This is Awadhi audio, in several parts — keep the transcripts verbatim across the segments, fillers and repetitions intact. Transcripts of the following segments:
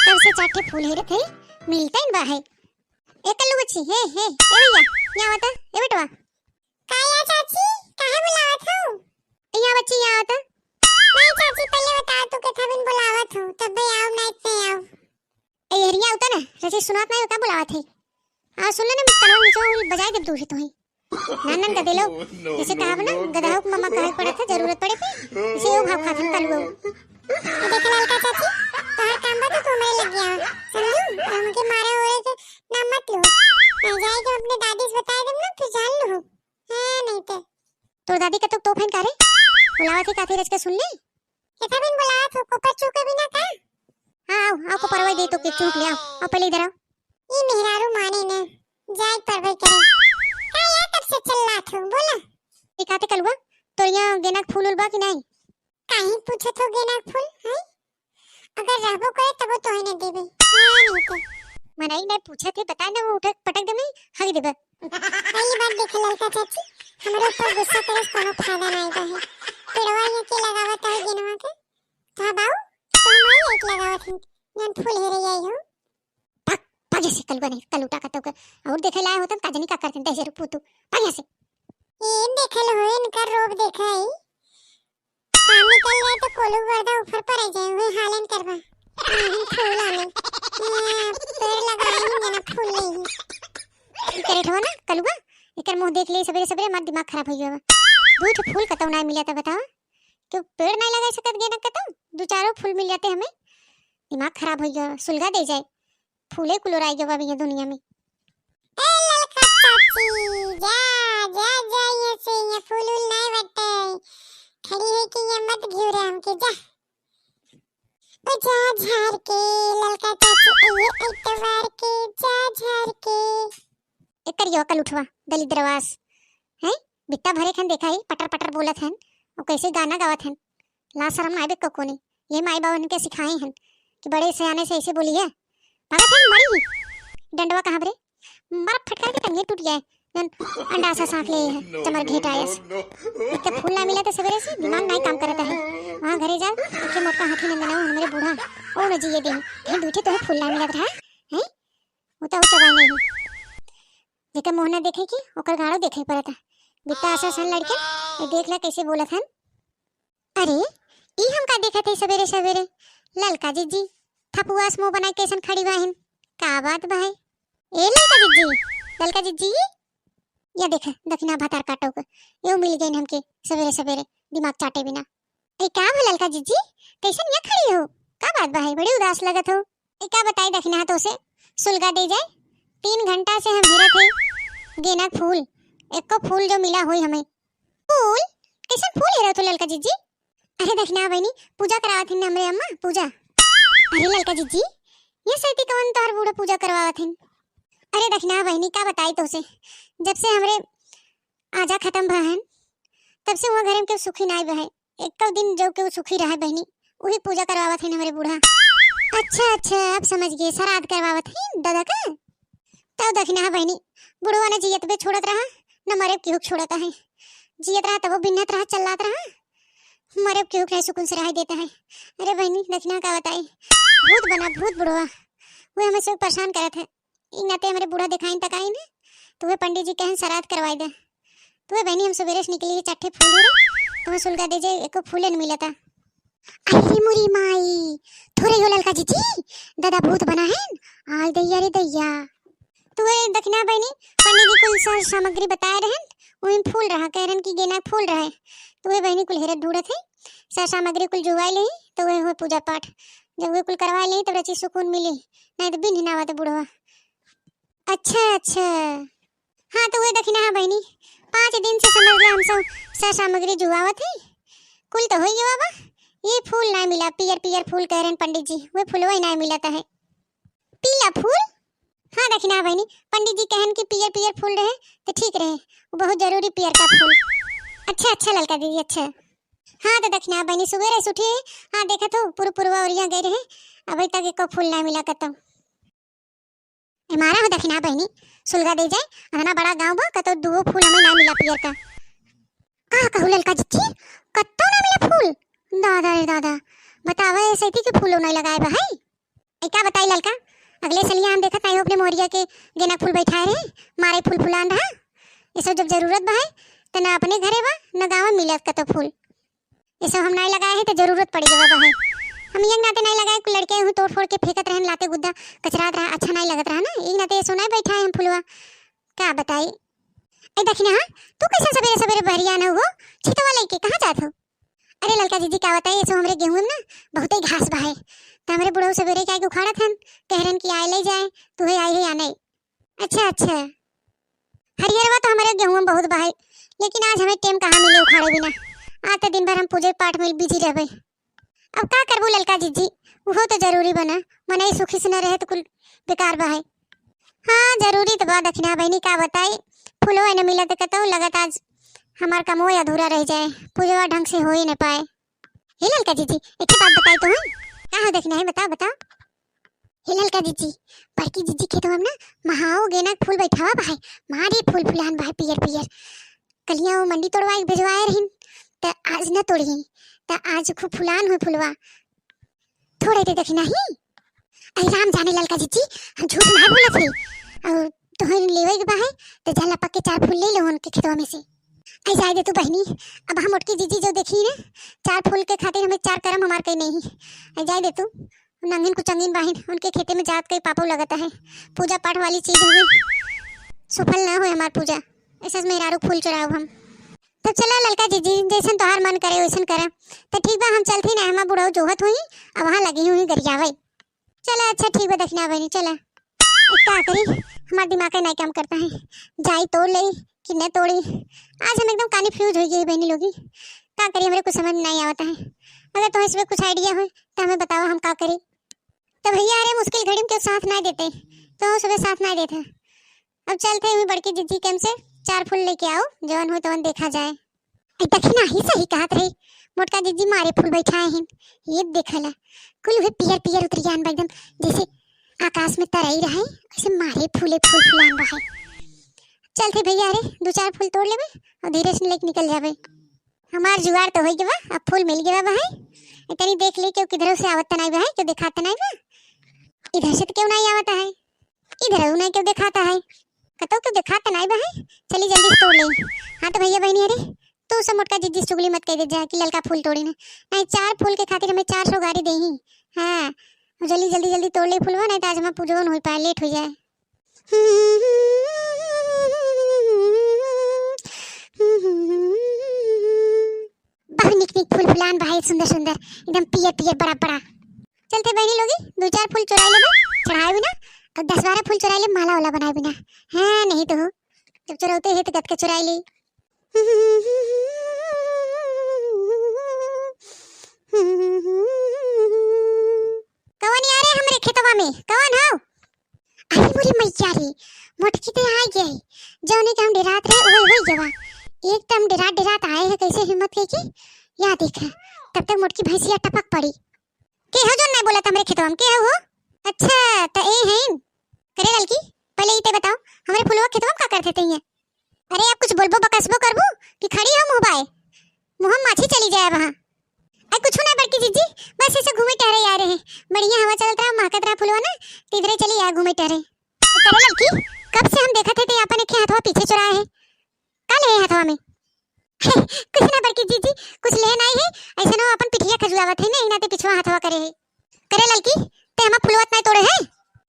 कब से चार ठे फूल हेरत है, मिलता ही बा है। ए कल्लू बच्ची, हे, हे, ए भैया, यहाँ आवता, ए बेटवा। का या चाची, काहे बुलावत हो? ए यहाँ बच्ची, यहाँ आवता। नहीं चाची, पहले बताओ तू केथा बिन बुलावत हो, तब भी आओ, नहीं ते आओ। ए हरिया आवता ना, रची सुनात नहीं होता बुलावत है। हाँ सुन ले ना, कनवा नीचे बजाय देब दूर ही तो ही। नान नान गदे लोग, जैसे कहाब ना, गदहा के ममा कहे पड़त है, जरूरत पड़े पे, इसे यो भाव खाथन कलुआ। ये देख ललका चाची, तोहर काम बा तो तू हमरे लग गया, समझू? और हमके मारे ओरे के नाम मत लो। मैं जाए के अपने दादी से बताए देम ना, फिर जान लो। हाँ, नहीं तो। तोर दादी का तो तोप हन का रे? बुलावत है काथे रच के सुन ले। केथा बिन बुलावत हो, कोपर चूके बिना का? हाँ, आओ, आओ, कोपरवा दे तो के चूक ले आओ। आओ, पहले इधर आओ। ई मेहरारू माने न, जाए परवे करे। का या तब से चिल्लात हो, बोला। ई काथे कलुआ, तोर यहाँ गेना के फूल उल बा कि नहीं? काहे पूछत हो गेना के फूल, हैं? अगर रहबो करे तबो तोहे न देबे। हाँ, नहीं तो। मनई नहीं पूछत है, बताए ना, वो उठक पटक देबे, हग देबे। ई बात देखे ललका चाची, हमरे ऊपर गुस्सा करे से कोनो फायदा नाई बा है। पेड़वा यहाँ के लगावत है गेनवा के? कहा बाऊ, तो हम आई एक लगावत है, जौन फूल हेरे आई हो। पग, पग से कलुआ नहीं, कलूटा का तो के। और देखे लाए होतन, का जनी का करतन, तैसे रुपू तू। पग से। ये देखे लो, इनका रोब देखा है। काम निकल जाए तो कोलू गर्दा ऊपर पर आ जाए, वही हालन करबा। नहीं, फूल आने। ए, पेड़ लगाए नहीं, जना फूल नहीं। ई करे ठवा ना, कलुआ, एकर मुंह देख ले, सबेरे सबेरे हमार दिमाग खराब हो गया बा। दू ठो फूल कतौ ना मिला था, बतावा। क्यों पेड़ नहीं लगा सकत गेना कतौ? दू चारों फूल मिल जाते हमें। दिमाग खराब हो गया, सुलगा दे जाए। फूले कुलोराई गवा भी है दुनिया में। ए ललका चाची, जा, जा, जा, यहाँ से, यहाँ फूल उल नहीं बटे। खड़ी है कि ये मत घिउरा हमके, जा। ओ जा झार के, ललका चाची, ये एतवार के, जा झार के। एकर यो कल उठवा, दलिद्रवास। हैं? बित्ता भरे खन देखा ही, पटर पटर बोलत हन। और कैसे गाना गावत हन। लाज शरम ना आवे को कोने। ये माई बाबा इनके सिखाए हन कि बड़े सयाने से ऐसे बोली है। भागत है, मरी ही। डंडवा कहाँ बरे? मारा फटकार के टंगे टूट गया है। जौन अंडा सा साथ ले है, चमर घेट आयस। इतना फूल ना मिला तो सवेरे से दिमाग नाई काम करता है। वहाँ घरे जा, इके मोटका हाथी नंदना हमरे बूढ़ा, ओ न जिए दे। कहीं दूठे तो फूल ना मिलत रहा, हैं? वो तो चबाई नहीं है। जेकर मुँह ना देखे कि ओकर गाड़ो देखे पड़ता। बित्ता असा सन लड़के, ये देख ला कैसे बोलत हन। अरे, ई हम का देखत है सवेरे सवेरे? ललका जिज्जी, थपुआस मुँह बनाए कैसन खड़ी बाहिन? का बात बा है? ए ललका जिज्जी, ललका जिज्जी, या देख, दखिना भतार काटो के, यो मिल गइन हमके सवेरे सवेरे, दिमाग चाटे बिना। ए, का भा ललका जिज्जी, कैसन या खड़ी हो? का बात बा है, बड़ी उदास लगत हो? ए, का बताई दखिना तो से, सुलगा दे जाए, तीन घंटा से हम हेरत है, गेना फूल, एको फूल जो मिला होई हमें, फूल? कैसन फूल हेरत हो ललका जिज्जी? अरे दखिना बहिनी, पूजा करावत हिन हमरे अम्मा, पूजा। अरे ललका जिज्जी, ये सैती कवन तोहर बूढ़ा पूजा करवावत हिन? अरे दखिना बहिनी, का बताई तोसे, जब से हमरे आजा खत्म भा हन, तब से वहाँ घर में केहू सुखी नाई बहे। एक दिन जो केहू सुखी रहे बहिनी, वही पूजा करवावत हिन हमरे बूढ़ा। अच्छा, अच्छा, अब समझ गए, श्राद्ध करवावत हिन दादा का। तब दखिना बहिनी, बुढ़वा न जियत बे छोड़त रहा, न मरे केहू छोड़त है। जियत रहा तबो बिन्नत रहा, चल्लात रहा, मरे केहू के सुकून से रह देता है। अरे बहिनी, दखिना का बताई, भूत बना, भूत बुढ़वा, वो हमें सब परेशान करत है। ई नाते हमरे बूढ़ा देखाइन तक आई ना, तो वे पंडित जी कहन श्राद्ध करवाई दे। तो वे बहिनी, हम सवेरे से निकली ही, चार ठे फूल हो रहे, तो मैं सुलगा दे जाए, एको फूले न मिलता। अरे मोरी माई, थोरे हो ललका जिज्जी, दादा भूत बना है, आय दैया रे दैया। तो वे दखिना बहिनी, पंडित जी कुल सर सामग्री बताए रहन, वही फूल रहा, कह रहन कि गेना फूल रहे। तो वे बहिनी कुल हेरत ढूंढत है, सर सामग्री कुल जुगाई ले, तो वे हुए पूजा पाठ। जब वे कुल करवा ले, तब रची सुकून मिली, नहीं तो बिन हिनावा तो बुढ़वा। अच्छा, अच्छा। हाँ, तो वे दखिना है बहिनी, पाँच दिन से समझ ले हम सब सर सामग्री जुगावत है, कुल तो हो ही गवा बा। ये फूल ना मिला, पियर पियर फूल कह रहन पंडित जी, वे फूलवा ही ना मिलता है। पीला फूल? हाँ दखिना बहिनी, पंडित जी कहन कि पियर पियर फूल रहे तो ठीक रहे, वो बहुत जरूरी पियर का फूल। अच्छा, अच्छा ललका दीदी, अच्छा। हाँ तो दखिना बहिनी, सुबह रहे उठे, हाँ देखत हो, पूरा पुरवा ओरिया गए रहे, अभी तक एको फूल ना मिला कतौ। ए मारा हो दखिना बहिनी, सुलगा दे जाए, अतना बड़ा गाँव बा, कतौ दुगो फूल हमें ना मिला पियर का। का कहू ललका जिज्जी, कतौ ना मिला फूल? दादा रे दादा, बतावा, ऐसे थी कि फूलो नहीं लगाए बा है। ए, का बताई ललका, अगले सलिया हम देखत आई अपने मोहरिया के गेना फूल बैठाए रहे, मारे फूल फुलान रहा। ये सब जब जरूरत बा है, त ना अपने घरे बा, ना गाँव में मिलत कतो फूल। ये सब हम नाई लगाए हैं, त जरूरत पड़ी गवा बा है। हम ये नाते नाई लगाए, कुल लड़के हूँ तोड़ फोड़ के फेंकत रहन, लाते गुद्दा कचरात रहा, अच्छा नाई लगत रहा ना, एक नाते ये सब नाई बैठाए हम फुलवा। का बताई? ए दखिना, हाँ, तू कैसे सवेरे सवेरे बहरिया न हो, छितवा लेके कहाँ जात हो? अरे ललका जीजी, का बताई, ये सब हमरे गेहूं में ना बहुते घास बा है, त हमरे बुढ़ऊ सवेरे के आके उखाड़त हन, कह रहन कि आए ले जाए, तू है आई है या नहीं। अच्छा, अच्छा। हरियरवा तो हमरे गेहूं में बहुत बा है, लेकिन आज हमें टेम कहाँ मिले उखाड़े बिना। आज तो दिन भर हम पूजे पाठ में बिजी रहबे। अब का करबू ललका जीजी, उहो तो जरूरी बना, मनई सुखी से न रहे तो कुल बेकार बा है। हाँ, जरूरी तो बा दखिना बहिनी, का बताई, फूलो न मिलत कतौ, लगत आज हमार कमो अधूरा रह जाए, पूजवा ढंग से हो ही न पाए। हे ललका जीजी, एक ठे बात बताई तो हम। का हो दखिना है, बताओ, बताओ। हे ललका जीजी, बड़की जीजी खेतवा में ना महाओ गेना के फूल बैठावा बा है, मारे फूल फुलान बा है पियर पियर। कलिया वो मंडी तोड़वा के भेजवाए रहिन, त आज न तोड़ी, त आज खूब फुलान हुई फुलवा। थोड़े दे दखिना ही। अरे राम जाने ललका जीजी, हम झूठ ना बोलत है। और तोहन लेवे के बा है, त जा लपक के चार फूल ले लो उनके खेतवा में से। आई जाए दे तू बहिनी, अब हम मोटकी जीजी जो देखी ना, चार फूल के खातिर हमें चार करम हमार कहीं नहीं। आई जाए दे तू, नंगिन कुचंगिन बाहिन, उनके खेते में जात कई पापो लगत है। पूजा पाठ वाली चीज हुई, सुफल ना होए हमार पूजा। ऐसे मेहरारू फूल चुराओ हम। तब चला ललका जीजी, जैसन तोहार मन करे वैसन करा। त ठीक बा, हम चलत ही ना, हमार बुढ़ऊ जोहत हुई, अब वहाँ लगी हुई गरियावे। चला अच्छा ठीक बा दखिना बहिनी, चला। अब का करी, हमार दिमाग का नहीं काम करता है, जाई तोड़ ले कि न तोड़ी। आज हम एकदम कन्फ्यूज हो गई बहनी लोगी, का करी, हमरे कुछ समझ में नहीं आवता है। अगर तुम्हें इसमें कुछ आइडिया हो तो हमें बताओ, हम का करी। तो भैया, अरे मुश्किल घड़ी में केहू साथ ना देते, तो सुबह साथ ना देते। अब चलते हुए बड़की जीजी के हमसे चार फूल लेके आओ, जवन हो तवन देखा जाए। ए, दखिना ही सही कहत रही, मोटका जीजी मारे फूल बैठाए हैं। ये देखला, कुल हुए पियर पियर उतरियान बा एकदम, जैसे आकाश में तरई रहे, वैसे मारे फूले फूल फुलान बा है। चलते भैया, अरे दो चार फूल तोड़ लेबे और धीरे से लेके निकल जाबे। हमार जुगाड़ तो हो गवा, अब फूल मिल गवा बा है। ए, तनी देख ले, केहू किधरों से आवत त नाई बा है, केहू देखात त नाई बा। इधर से तो केहू नाई आवत है, इधर नाई केहू देखात है, कतौ केहू देखात त नाई बा है। चली जल्दी से तोड़ ले। हाँ तो भैया बहनी, अरे तू सब मोटका जीजी से चुगली मत कह दे जा कि ललका फूल तोड़ी ना, नहीं चार फूल के खातिर हमें चार सौ गारी देही। हाँ, जल्दी जल्दी जल्दी तोड़ ले फूलवा, नहीं तो आज हमार पूजवा न हो पाए, लेट हो जाए। बहुत निक निक फूल फुलान बा है, सुंदर सुंदर, एकदम पियर पियर, बड़ा बड़ा। चलते बहनी लोगी, दो चार फूल चुराई लेबे, चढ़ाए बिना, और दस बारह फूल चुराई ले, माला वाला बनाए बिना। हाँ, नहीं तो हो, जब चुरौते है तो गत के चुराई ले। कौन यार है हमरे खेतवा में, कौन हो? अरे मोरी मैया रे, मोटकी ते आ गई, जौने के हम डेरात रहे, वही हो गवा। एकदम डेरात डेरात आए हैं, कैसे हिम्मत कई की? या देख, तब तक मोटकी भैंसिया टपक पड़ी। के हो जौन नहीं बोलत हमरे खेतवा में, के हो? अच्छा, त ए हैं। करे ललकी, पहले ई ते बताओ, हमरे फुलवा खेतवा में का करते ते हैं? अरे, अब कुछ बोलबो बकसबो करबू कि खड़ी हो मुँह बाए? मुँह में माछी चली जाए वहाँ। अरे, कुछ ना बड़की जीजी, बस ऐसे घूमे टहरे आ रहे हैं। बढ़िया हवा चलत रहा, महकत रहा फुलवा ना, तो इधरे चली आ घूमे टहरे। करे ललकी, कब से हम देखत है ते अपन एक हथवा पीछे चुराए है। का ले हथवा में? कुछ ना बड़की जीजी, कुछ ले नाई है, ऐसे ना अपन पिठिया खजुआवत है ना, इनाते पिछवा हथवा करे है। करे ललकी, ते हमार फुलवा त नाई तोड़े है?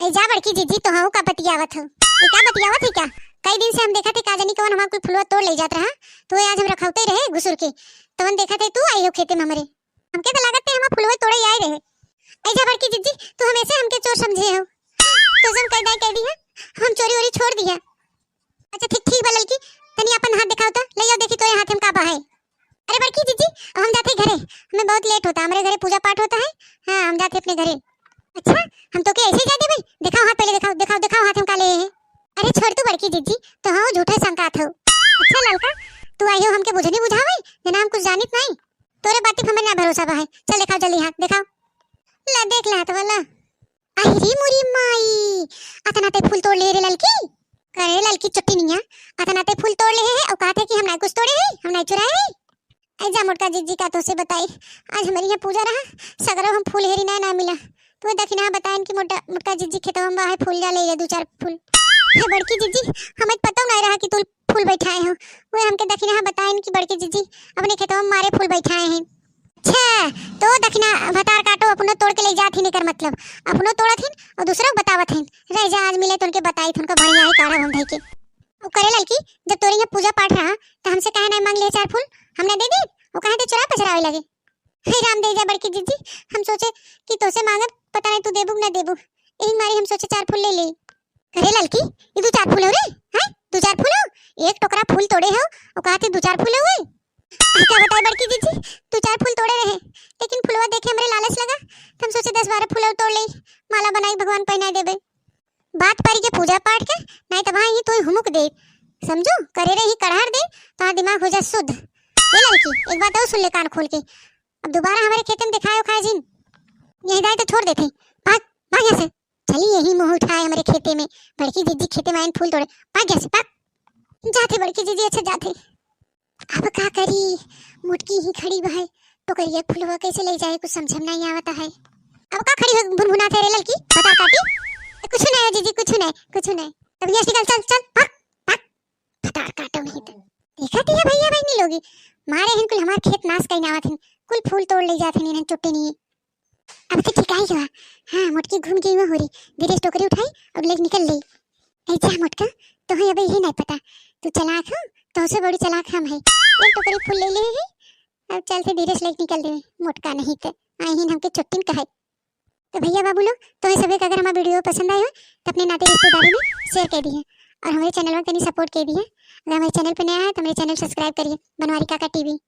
ए जा बड़की जीजी, तो हाँ का बतियावत हो? ए का बतियावत है का? कई दिन से हम देखत है का जानी कवन हमार कोई फुलवा तोड़ ले जात रहा, तो आज हम रखौते रहे घुसुर के, तवन देखत है तू आई हो खेते में हमरे। हमके तो लागत है हमार फुलवा तोड़े आई रहे। ए जा बड़की जीजी, तू हमेशा हमके चोर समझे हो, तो हम कह दाई कह दी है, हम चोरी वोरी छोड़ दिया। अच्छा ठीक, ठीक बा ललकी, तनी अपन हाथ दिखाओ तो, ले आओ देखी तोरे हाथ में का बा है। अरे बड़की जीजी, अब हम जाते घरे, हमें बहुत लेट होता, हमारे घरे पूजा पाठ होता है। हाँ, हम जाते अपने घरे। अच्छा, हम तो के ऐसे ही जा देबे? दिखाओ हाथ पहले, दिखाओ, दिखाओ, दिखाओ हाथ में का ले है। अरे छोड़ तू बड़की जीजी, तो हाँ झूठा संकात हो। अच्छा ललका, तू आई हो हमके बुझनी बुझावे, जना हम कुछ जानित नहीं। तोरे बाती पे हमें ना भरोसा बा है। चल दिखाओ जल्दी हाथ दिखाओ। ला देख ले हाथ वाला। अरे मोरी माई, अतना ते फूल तोड़ ले रे ललकी। करे ललकी चुट्टी निया, अतना ते फूल तोड़ ले है और कहते कि हम ना कुछ तोड़े है, हम ना चुराए है। ऐ जा मोटका जीजी का तो से बताई, आज हमारे यहाँ पूजा रहा, सगरो हम फूल हेरी ना, ना मिला। तो दखिनहा बताइन कि मोटा, मोटका जिज्जी खेतवा में है फूल जा ले ले दू चार फूल। हे बड़की जिज्जी, हमें पता नहीं रहा कि तू फूल बैठाए हो। वो हमके दखिनहा बताइन कि बड़की जिज्जी अपने खेतवा में मारे फूल बैठाए हैं। अच्छा, तो दखिना भतार काटो, अपनो तोड़ के ले जात ही, एकर मतलब अपनो तोड़त हिन और दूसरा बतावत हिन। रह जा, आज मिले तो उनके बताई, उनका बढ़िया ही काढ़ा हम धई के। वो करे ललकी, जब तोरे यहाँ पूजा पाठ रहा, तो हमसे काहे नहीं मांग लिए चार फूल? हम ना दे दी, वो काहे तो चुरा पचरावे लगे। हे राम दे जा बड़की जिज्जी, हम सोचे कि तोसे मांगब, पता नहीं तू देबू कि ना देबू, यही मारी हम सोचे चार फूल ले ले। अरे ललकी, ये दू चार फूल हो रे, हैं? दू चार फूल हो? एक टोकरा फूल तोड़े हो, वो कहते दू चार फूल हो गए। अरे क्या बताए बड़की जिज्जी, दू चार फूल तोड़े रहे, लेकिन फुलवा देखे हमरे लालच लगा, तो हम सोचे दस बारह फूल और तोड़ ले, माला बनाई भगवान पहनाए देबे। बात परी के पूजा पाठ के, नहीं तो वहाँ ही तू हुमुक दे, समझू, करे रही कड़हर दे, तो दिमाग हो जा शुद्ध। ए ललकी, एक बात और सुन ले कान खोल के, अब दोबारा हमारे खेते में दिखायो खाए जिन, यही दाई तो छोड़ देते, भाग, भाग यहाँ से। चली यही मुँह उठाए हमारे खेते में, बड़की जिज्जी खेते में आइन फूल तोड़े, भाग यहाँ से, भाग। जाते बड़की जिज्जी, अच्छा जाते। अब का करी, मोटकी ही खड़ी बा है, टोकरिया फुलवा कैसे ले जाए, कुछ समझ में नहीं आवता है। अब का खड़ी हो भुनभुनाते रे ललकी, भतार काटी? कुछ नहीं जिज्जी, कुछ नहीं, कुछ नहीं। अब यहाँ से निकल, चल, चल, भाग, भाग। भतार काटो नहीं तो। देखा थी है भैया बहनी लोगी, मारे हिन कुल हमार खेत नाश कहीं आवत हिन, कुल फूल तोड़ ले जात हिन, इन्हन चुट्टी नहीं। अब तो ठीक आई हुआ। हाँ, मोटकी घूम गई हुआ हो रही, धीरे से टोकरी उठाई और लेके निकल ली। ऐ जा मोटका, तोहे अबे यही नहीं पता, तू चालाक हो, तोसे बड़ी चालाक हम है। एक टोकरी फूल ले ले है, अब चलते धीरे से लेके निकल दे, मोटका नहीं तो आई हिन हमके चुट्टिन कहे। तो भैया बाबू लोग, तोहे सभी का अगर हमारा वीडियो पसंद आए हो, तो अपने नाते रिश्तेदारी में शेयर कर दिए और हमारे चैनल में तनी सपोर्ट कर दिए। अगर हमारे चैनल पे नया है, तो हमारे चैनल सब्सक्राइब करिए, बनवारी काका टीवी।